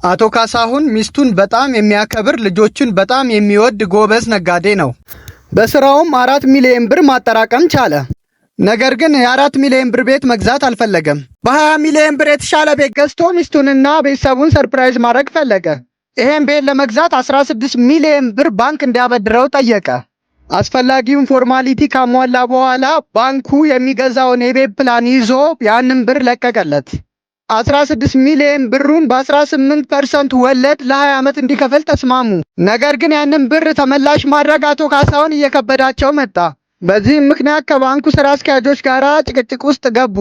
አቶ ካሳሁን ሚስቱን በጣም የሚያከብር፣ ልጆቹን በጣም የሚወድ ጎበዝ ነጋዴ ነው። በስራውም 4 ሚሊዮን ብር ማጠራቀም ቻለ። ነገር ግን የ4 ሚሊዮን ብር ቤት መግዛት አልፈለገም። በ20 ሚሊዮን ብር የተሻለ ቤት ገዝቶ ሚስቱንና ቤተሰቡን surprise ማድረግ ፈለገ። ይሄን ቤት ለመግዛት 16 ሚሊዮን ብር ባንክ እንዲያበድረው ጠየቀ። አስፈላጊውን formality ካሟላ በኋላ ባንኩ የሚገዛውን የቤት ፕላን ይዞ ያንን ብር ለቀቀለት። 16 ሚሊዮን ብሩን በ18% ወለድ ለ20 ዓመት እንዲከፍል ተስማሙ። ነገር ግን ያንን ብር ተመላሽ ማድረግ አቶ ካሳሁን እየከበዳቸው መጣ። በዚህም ምክንያት ከባንኩ ስራ አስኪያጆች ጋር ጭቅጭቅ ውስጥ ገቡ።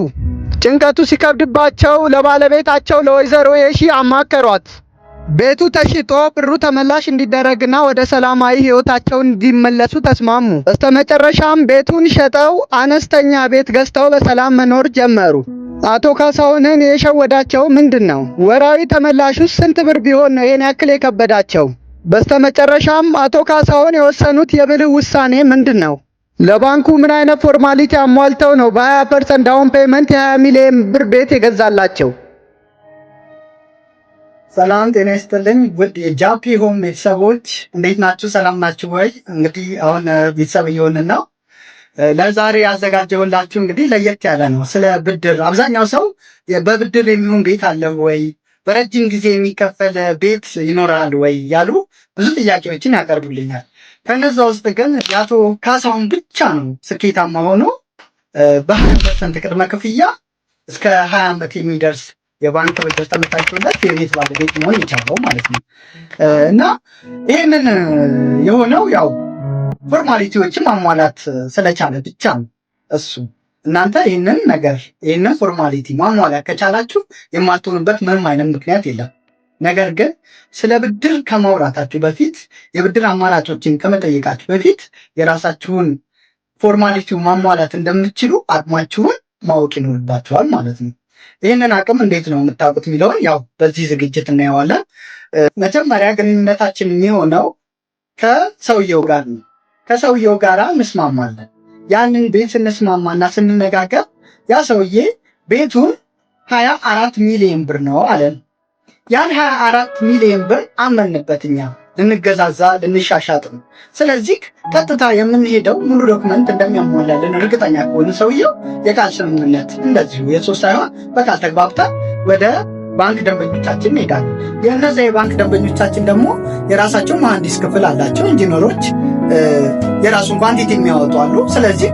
ጭንቀቱ ሲከብድባቸው ለባለቤታቸው ለወይዘሮ የሺ አማከሯት። ቤቱ ተሽጦ ብሩ ተመላሽ እንዲደረግና ወደ ሰላማዊ ህይወታቸው እንዲመለሱ ተስማሙ። በስተመጨረሻም ቤቱን ሸጠው አነስተኛ ቤት ገዝተው በሰላም መኖር ጀመሩ። አቶ ካሳሁንን የሸወዳቸው ምንድን ነው? ወራዊ ተመላሹስ ስንት ብር ቢሆን ነው ይህን ያክል የከበዳቸው? በስተመጨረሻም አቶ ካሳሁን የወሰኑት የብልህ ውሳኔ ምንድን ነው? ለባንኩ ምን አይነት formality አሟልተው ነው በ20% down payment የ20 ሚሊዮን ብር ቤት የገዛላቸው? ሰላም ጤና ይስጥልኝ ውድ የጃፒ ሆም ቤተሰቦች፣ እንዴት ናችሁ? ሰላም ናችሁ ወይ? እንግዲህ አሁን ቤተሰብ እየሆንን ነው። ለዛሬ ያዘጋጀሁላችሁ እንግዲህ ለየት ያለ ነው። ስለ ብድር፣ አብዛኛው ሰው በብድር የሚሆን ቤት አለ ወይ፣ በረጅም ጊዜ የሚከፈል ቤት ይኖራል ወይ ያሉ ብዙ ጥያቄዎችን ያቀርቡልኛል። ከነዛ ውስጥ ግን የአቶ ካሳሁን ብቻ ነው ስኬታማ ሆኖ በ20% ቅድመ ክፍያ እስከ 20 ዓመት የሚደርስ የባንክ ብድር ተመቻችቶለት የቤት ባለቤት መሆን የቻለው ማለት ነው። እና ይህንን የሆነው ያው formality ዎችን ማሟላት ስለቻለ ብቻ ነው እሱ። እናንተ ይህንን ነገር፣ ይህንን formality ማሟላት ከቻላችሁ የማትሆኑበት ምንም አይነት ምክንያት የለም። ነገር ግን ስለ ብድር ከማውራታችሁ በፊት፣ የብድር አማራጮችን ከመጠየቃችሁ በፊት የራሳችሁን formality ው ማሟላት እንደምትችሉ አቅማችሁን ማወቅ ይኖርባችኋል ማለት ነው። ይህንን አቅም እንዴት ነው የምታውቁት የሚለውን ያው በዚህ ዝግጅት እናየዋለን። መጀመሪያ ግንኙነታችን የሚሆነው ከሰውየው ጋር ነው። ከሰውየው ጋር እንስማማለን። ያንን ቤት ስንስማማና ስንነጋገር ያ ሰውዬ ቤቱን 24 ሚሊዮን ብር ነው አለን። ያን 24 ሚሊዮን ብር አመንበት፣ እኛ ልንገዛዛ ልንሻሻጥ ነው። ስለዚህ ቀጥታ የምንሄደው ሙሉ document እንደሚያሟላልን እርግጠኛ ከሆነ ሰውየው የቃል ስምምነት፣ እንደዚሁ የጽሁፍ ሳይሆን በቃል ተግባብተን ወደ ባንክ ደንበኞቻችን እንሄዳለን። የእነዚያ የባንክ ደንበኞቻችን ደግሞ የራሳቸው መሐንዲስ ክፍል አላቸው። ኢንጂነሮች የራሱን quantity የሚያወጡ አሉ። ስለዚህ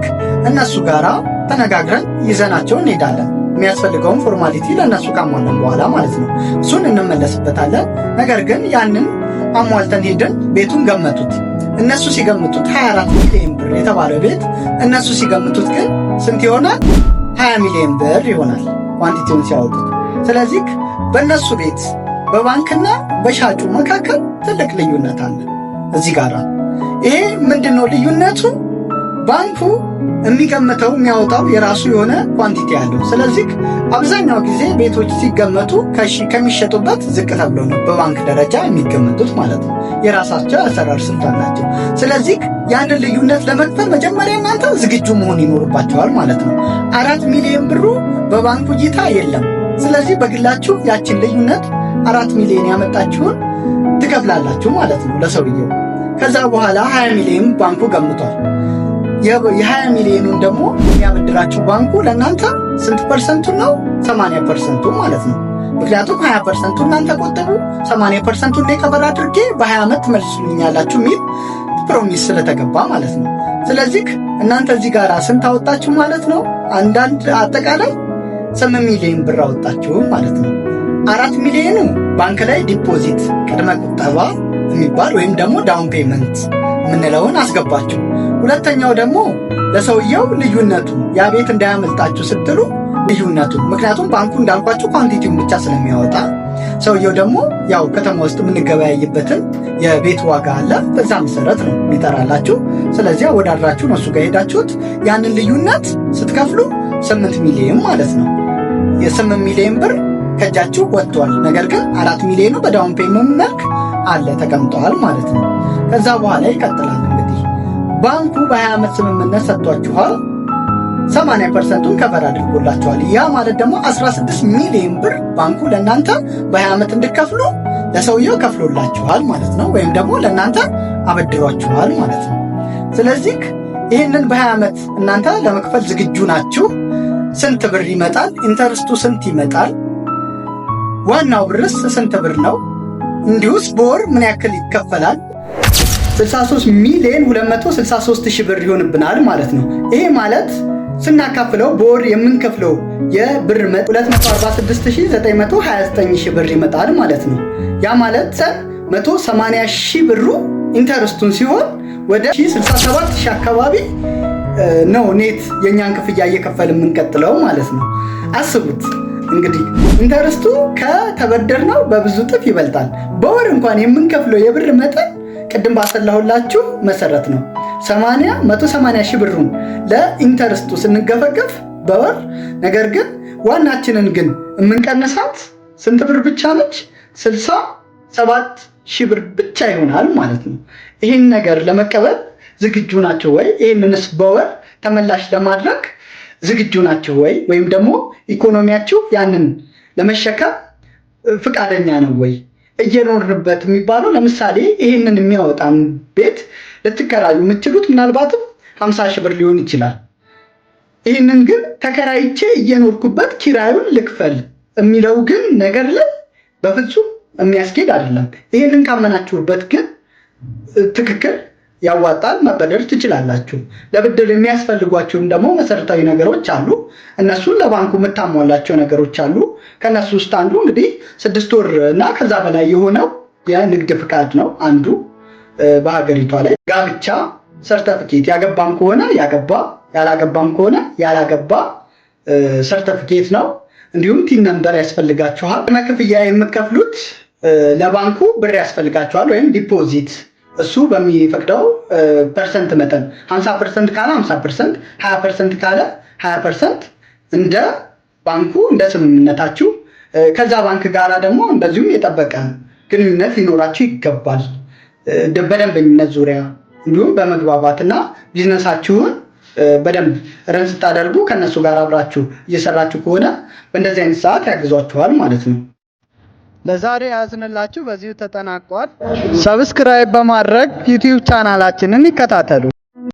እነሱ ጋራ ተነጋግረን ይዘናቸው እንሄዳለን። የሚያስፈልገውን formality ለእነሱ ካሟላን በኋላ ማለት ነው። እሱን እንመለስበታለን። ነገር ግን ያንን አሟልተን ሄደን ቤቱን ገመቱት። እነሱ ሲገምቱት 24 ሚሊዮን ብር የተባለው ቤት እነሱ ሲገምቱት ግን ስንት ይሆናል? 20 ሚሊዮን ብር ይሆናል quantity ውን ሲያወጡት። ስለዚህ በእነሱ ቤት በባንክና በሻጩ መካከል ትልቅ ልዩነት አለ እዚህ ጋር። ይሄ ምንድን ነው ልዩነቱ? ባንኩ የሚገምተው፣ የሚያወጣው የራሱ የሆነ quantity አለው። ስለዚህ አብዛኛው ጊዜ ቤቶች ሲገመቱ ከሚሸጡበት ዝቅ ተብሎ ነው በባንክ ደረጃ የሚገመቱት ማለት ነው። የራሳቸው አሰራር ስልት አላቸው። ስለዚህ ያንን ልዩነት ለመክፈል መጀመሪያ እናንተ ዝግጁ መሆን ይኖርባችኋል ማለት ነው። 4 ሚሊዮን ብሩ በባንኩ እይታ የለም። ስለዚህ በግላችሁ ያችን ልዩነት 4 ሚሊዮን ያመጣችሁን ትከፍላላችሁ ማለት ነው ለሰውየው። ከዛ በኋላ 20 ሚሊዮን ባንኩ ገምቷል። የ20 ሚሊዮኑን ደግሞ የሚያበድራችሁ ባንኩ ለእናንተ ስንት percent ኡ ነው? 80% ኡ ማለት ነው። ምክንያቱም 20% ኡ እናንተ ቆጥቡ፣ 80% ኡ እኔ cover አድርጌ በ20 ዓመት ትመልሱልኛላችሁ የሚል promise ስለተገባ ማለት ነው። ስለዚህ እናንተ እዚህ ጋር ስንት አወጣችሁ ማለት ነው? አንዳንድ አጠቃላይ 8 ሚሊዮን ብር አወጣችሁ ማለት ነው። 4 ሚሊዮኑ ባንክ ላይ deposit፣ ቅድመ ቁጠባ የሚባል ወይም ደግሞ down payment የምንለውን አስገባችሁ። ሁለተኛው ደግሞ ለሰውየው ልዩነቱ፣ ያ ቤት እንዳያመልጣችሁ ስትሉ ልዩነቱ፣ ምክንያቱም ባንኩ እንዳልኳችሁ quantity ውን ብቻ ስለሚያወጣ ሰውየው ደግሞ ያው ከተማ ውስጥ የምንገበያይበትን የቤት ዋጋ አለ። በዛ መሰረት ነው የሚጠራላችሁ። ስለዚህ አወዳድራችሁ ነው እሱ ጋር ሄዳችሁት ያንን ልዩነት ስትከፍሉ 8 ሚሊዮን ማለት ነው። የ8 ሚሊዮን ብር ከእጃችሁ ወጥቷል። ነገር ግን 4 ሚሊዮኑ በ down payment መልክ አለ፣ ተቀምጠዋል ማለት ነው። ከዛ በኋላ ይቀጥላል፣ እንግዲህ ባንኩ በ20 ዓመት ስምምነት ሰጥቷችኋል። 80% ኡን cover አድርጎላችኋል። ያ ማለት ደግሞ 16 ሚሊዮን ብር ባንኩ ለእናንተ በ20 ዓመት እንድከፍሉ ለሰውየው ከፍሎላችኋል ማለት ነው፣ ወይም ደግሞ ለእናንተ አበድሯችኋል ማለት ነው። ስለዚህ ይህንን በ20 ዓመት እናንተ ለመክፈል ዝግጁ ናችሁ? ስንት ብር ይመጣል? Interest ኡ ስንት ይመጣል? ዋናው ብርስ ስንት ብር ነው? እንዲሁስ በወር ምን ያክል ይከፈላል? 63 ሚሊዮን 263 ሺህ ብር ይሆንብናል ማለት ነው። ይሄ ማለት ስናካፍለው በወር የምንከፍለው የብር 246929 ሺህ ብር ይመጣል ማለት ነው። ያ ማለት 180 ሺህ ብሩ interest ኡን ሲሆን ወደ 67 ሺህ አካባቢ ነው net የእኛን ክፍያ እየከፈል የምንቀጥለው ማለት ነው። አስቡት እንግዲህ interest ኡ ከተበደርነው በብዙ እጥፍ ይበልጣል። በወር እንኳን የምንከፍለው የብር መጠን ቅድም ባሰላሁላችሁ መሰረት ነው። 80 180 ሺህ ብሩን ለ interest ኡ ስንገፈገፍ በወር፣ ነገር ግን ዋናችንን ግን የምንቀንሳት ስንት ብር ብቻ ነች? 67 ሺህ ብር ብቻ ይሆናል ማለት ነው። ይህን ነገር ለመቀበል ዝግጁ ናቸው ወይ? ይህንንስ በወር ተመላሽ ለማድረግ ዝግጁ ናቸው ወይ? ወይም ደግሞ ኢኮኖሚያችሁ ያንን ለመሸከም ፍቃደኛ ነው ወይ? እየኖርንበት የሚባለው ለምሳሌ ይህንን የሚያወጣን ቤት ልትከራዩ የምትችሉት ምናልባትም 50 ሺህ ብር ሊሆን ይችላል። ይህንን ግን ተከራይቼ እየኖርኩበት ኪራዩን ልክፈል የሚለው ግን ነገር ላይ በፍጹም የሚያስኬድ አይደለም። ይህንን ካመናችሁበት ግን ትክክል ያዋጣል፣ መበደር ትችላላችሁ። ለብድር የሚያስፈልጓቸውም ደግሞ መሰረታዊ ነገሮች አሉ። እነሱን ለባንኩ የምታሟላቸው ነገሮች አሉ። ከእነሱ ውስጥ አንዱ እንግዲህ 6 ወር እና ከዛ በላይ የሆነው የንግድ ፍቃድ ነው። አንዱ በሀገሪቷ ላይ ጋብቻ ሰርተፍኬት፣ ያገባም ከሆነ ያገባ፣ ያላገባም ከሆነ ያላገባ ሰርተፍኬት ነው። እንዲሁም TIN number ያስፈልጋችኋል። ክፍያ የምትከፍሉት ለባንኩ ብር ያስፈልጋችኋል ወይም deposit፣ እሱ በሚፈቅደው percent መጠን 50% ካለ 50%፣ 20% ካለ 20%፣ እንደ ባንኩ እንደ ስምምነታችሁ። ከዛ ባንክ ጋር ደግሞ እንደዚሁም የጠበቀ ግንኙነት ሊኖራችሁ ይገባል። በደንበኝነት ዙሪያ እንዲሁም በመግባባትና ቢዝነሳችሁን በደንብ run ስታደርጉ ከእነሱ ጋር አብራችሁ እየሰራችሁ ከሆነ በእንደዚህ አይነት ሰዓት ያግዟችኋል ማለት ነው። ለዛሬ ያዝንላችሁ በዚሁ ተጠናቋል። Subscribe በማድረግ YouTube ቻናላችንን ይከታተሉ።